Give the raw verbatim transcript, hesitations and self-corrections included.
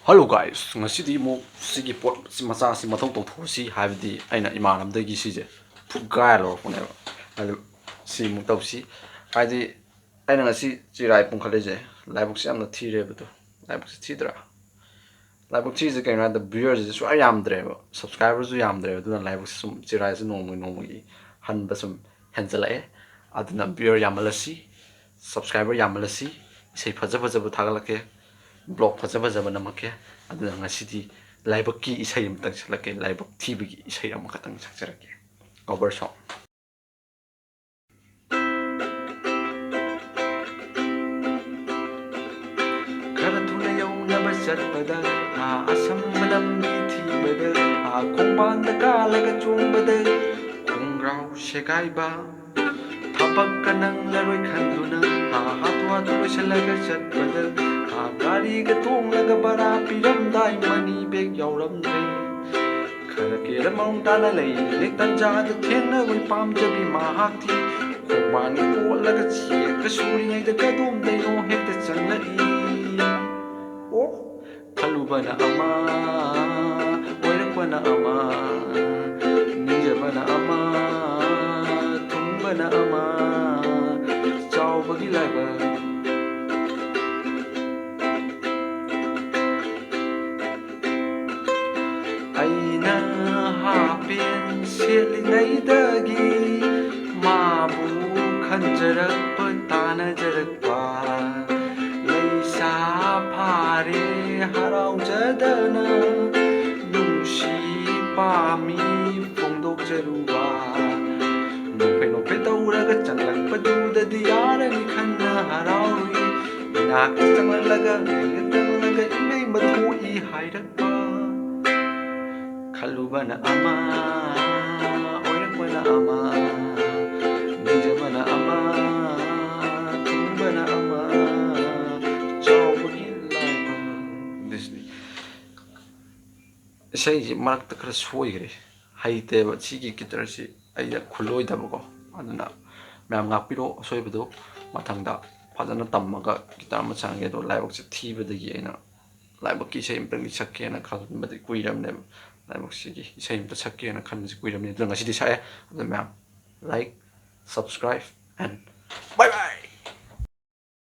Hello guys, ꯉꯁꯤꯗꯤ ꯑꯃꯨꯛ ꯁꯤꯒꯤ ꯄꯣꯠ ꯃꯆꯥꯁꯤ ꯃꯊꯧ ꯇꯧꯊꯣꯛꯑꯁꯤ, ꯍꯥꯏꯕꯗꯤ ꯑꯩꯅ ꯏꯃꯥꯟꯅꯕꯗꯒꯤ ꯁꯤꯁꯦ ꯐꯨꯒꯥꯏꯔ ꯂꯧꯔꯛꯄꯅꯦꯕ꯫ ꯑꯗꯨ ꯁꯤ ꯑꯃꯨꯛ ꯇꯧꯁꯤ, ꯍꯥꯏꯗꯤ ꯑꯩꯅ ꯉꯁꯤ ꯆꯤꯔꯥꯏ ꯄꯨꯡꯈꯠꯂꯤꯁꯦ, ꯂꯥꯏꯕꯛꯁꯦ ꯌꯥꯝꯅ ꯊꯤꯔꯦꯕꯗꯣ꯫ ꯂꯥꯏꯕꯛꯁꯦ ꯊꯤꯗ꯭ꯔꯥ? ꯂꯥꯏꯕꯛ ꯊꯤꯁꯦ ꯀꯩꯅꯣ ꯍꯥꯏꯕꯗ, viewerꯁꯦ ꯁꯨꯡꯌꯥ ꯌꯥꯝꯗ꯭ꯔꯦꯕ, subscriberꯁꯨ ꯌꯥꯝꯗ꯭ꯔꯦꯕ꯫ ꯑꯗꯨꯅ ꯂꯥꯏꯕꯛꯁꯦ ꯁꯨꯝ, ꯆꯤꯔꯥꯏꯁꯦ ꯅꯣꯡꯃꯒꯤ ꯅꯣꯡꯃꯒꯤ ꯍꯟꯕ ꯁꯨꯝ ꯍꯦꯟꯖꯜꯂꯛꯑꯦ꯫ ꯑꯗꯨꯅ viewer ꯌꯥꯝꯍꯜꯂꯁꯤ, subscriber ꯌꯥꯝꯍꯜꯂꯁꯤ, ꯏꯁꯩ ꯐꯖ ꯐꯖꯕ ꯊꯥꯒꯠꯂꯛꯀꯦ, vlog ꯐꯖ ꯐꯖꯕ ꯅꯝꯃꯛꯀꯦ꯫ ꯑꯗꯨꯅ ꯉꯁꯤꯗꯤ ꯂꯥꯏꯕꯛꯀꯤ ꯏꯁꯩ ꯑꯃꯇꯪ ꯁꯛꯂꯛꯀꯦ, ꯂꯥꯏꯕꯛ ꯊꯤꯕꯒꯤ ꯏꯁꯩ ꯑꯃꯈꯛꯇꯪ ꯁꯛꯆꯔꯛꯀꯦ, cover song꯫ ꯈꯔ ꯊꯨꯅ ꯌꯧꯅꯕ ꯆꯠꯄꯗ, ꯑꯥ, ꯑꯁꯝꯕ ꯂꯝꯕꯤ ꯊꯤꯕꯗ, ꯑꯥ, ꯈꯣꯡꯕꯥꯟꯗ ꯀꯥꯜꯂꯒ ꯆꯣꯡꯕꯗ, ꯈꯣꯡꯒ꯭ꯔꯥꯎ ꯁꯦꯒꯥꯏꯕ, ꯊꯕꯛꯀ ꯅꯪꯂꯔꯣꯏ ꯈꯟꯗꯨꯅ, ꯑꯥ, ꯍꯥꯊꯨ ꯍꯥꯊꯨ ꯂꯣꯏꯁꯤꯜꯂꯒ ꯆꯠꯄꯗ, ꯑꯥ, ꯒꯥꯔꯤꯒ ꯇꯣꯡꯂꯒ ꯚꯔꯥ ꯄꯤꯔꯝꯗꯥꯏ money bag ꯌꯥꯎꯔꯝꯗ꯭ꯔꯦ꯫ ꯈꯔ ꯀꯦꯔ ꯃꯑꯣꯡ ꯇꯥꯅ ꯂꯩꯔꯤꯉꯩ ꯇꯟꯖꯥꯗ ꯊꯦꯡꯅꯔꯨꯏ ꯄꯥꯝꯖꯕꯤ ꯃꯍꯥꯛꯇꯤ꯫ ꯈꯣꯡꯕꯥꯟꯒ ꯀꯣꯠꯂꯒ ꯆꯦꯛꯀ ꯁꯨꯔꯤꯉꯩꯗ ꯀꯗꯣꯝꯗꯩꯅꯣ ꯍꯦꯛꯇ ꯆꯪꯂꯛꯏ꯫ ꯑꯣ, ꯈꯜꯂꯨꯕꯅ ꯑꯃ, ꯑꯣꯏꯔꯛꯄꯅ ꯑꯃ, ꯅꯤꯡꯖꯕꯅ ꯑꯃ, ꯊꯨꯡꯕꯅ ꯑꯃ, ꯆꯥꯎꯕꯒꯤ ꯂꯥꯏꯕꯛ꯫ ꯑꯩꯅ ꯍꯥꯞꯄꯦꯟ ꯁꯦꯠꯂꯤꯉꯩꯗꯒꯤ ꯃꯥꯕꯨ ꯈꯟꯖꯔꯛꯄ ꯇꯥꯅꯖꯔꯛꯄ꯫ ꯂꯩꯁꯥ ꯐꯥꯔꯦ ꯍꯔꯥꯎꯖꯗꯅ ꯅꯨꯡꯁꯤ ꯄꯥꯝꯃꯤ ꯐꯣꯡꯗꯣꯛꯆꯔꯨꯕ꯫ ꯅꯣꯛꯐꯦ ꯅꯣꯛꯐꯦ ꯇꯧꯔꯒ ꯆꯪꯂꯛꯄꯗꯨꯗꯗꯤ ꯌꯥꯔꯅꯤ ꯈꯟꯅ ꯍꯔꯥꯎꯔꯨꯏ꯫ ꯏꯅꯥꯛꯇ ꯆꯪꯂꯛꯂꯒ ꯆꯪꯂꯛꯂꯒ ꯏꯃꯩ ꯃꯊꯣꯛꯏ ꯍꯥꯏꯔꯛꯄ꯫ ꯈꯜꯂꯨꯕꯅ ꯑꯃ, ꯑꯣꯏꯔꯛꯄꯅ ꯑꯃ, ꯅꯤꯡꯖꯕꯅ ꯑꯃ, ꯊꯨꯡꯕꯅ ꯑꯃ, ꯆꯥꯎꯕꯒꯤ ꯂꯥꯏꯕꯛ꯫ ꯏꯁꯩꯁꯤ ꯃꯔꯛꯇ ꯈꯔ ꯁꯣꯏꯈ꯭ꯔꯦ, ꯍꯩꯇꯦꯕ꯫ ꯁꯤꯒꯤ guitarꯁꯤ ꯑꯩꯅ ꯈꯨꯜꯂꯣꯏꯗꯕꯀꯣ, ꯑꯗꯨꯅ ꯃꯌꯥꯝ ꯉꯥꯛꯄꯤꯔꯣ ꯑꯁꯣꯏꯕꯗꯣ꯫ ꯃꯊꯪꯗ ꯐꯖꯅ ꯇꯝꯃꯒ guitar ꯑꯃ ꯁꯥꯟꯅꯒꯦ꯫ ꯑꯗꯣ ꯂꯥꯏꯕꯛꯁꯦ ꯊꯤꯕꯗꯒꯤ ꯑꯩꯅ ꯂꯥꯏꯕꯛꯀꯤ ꯏꯁꯩ ꯑꯃꯇꯪꯗꯤ ꯁꯛꯀꯦꯅ ꯈꯟꯕꯗꯤ ꯀꯨꯏꯔꯕꯅꯦꯕ꯫ ꯂꯥꯏꯕꯛꯁꯤꯒꯤ ꯏꯁꯩ ꯑꯃꯇ ꯁꯛꯀꯦꯅ ꯈꯟꯕꯁꯤ ꯀꯨꯏꯔꯕꯅꯤ꯫ ꯑꯗꯨꯅ ꯉꯁꯤꯗꯤ ꯁꯛꯑꯦ꯫ ꯑꯗꯨ ꯃꯌꯥꯝ, like, subscribe and bye bye!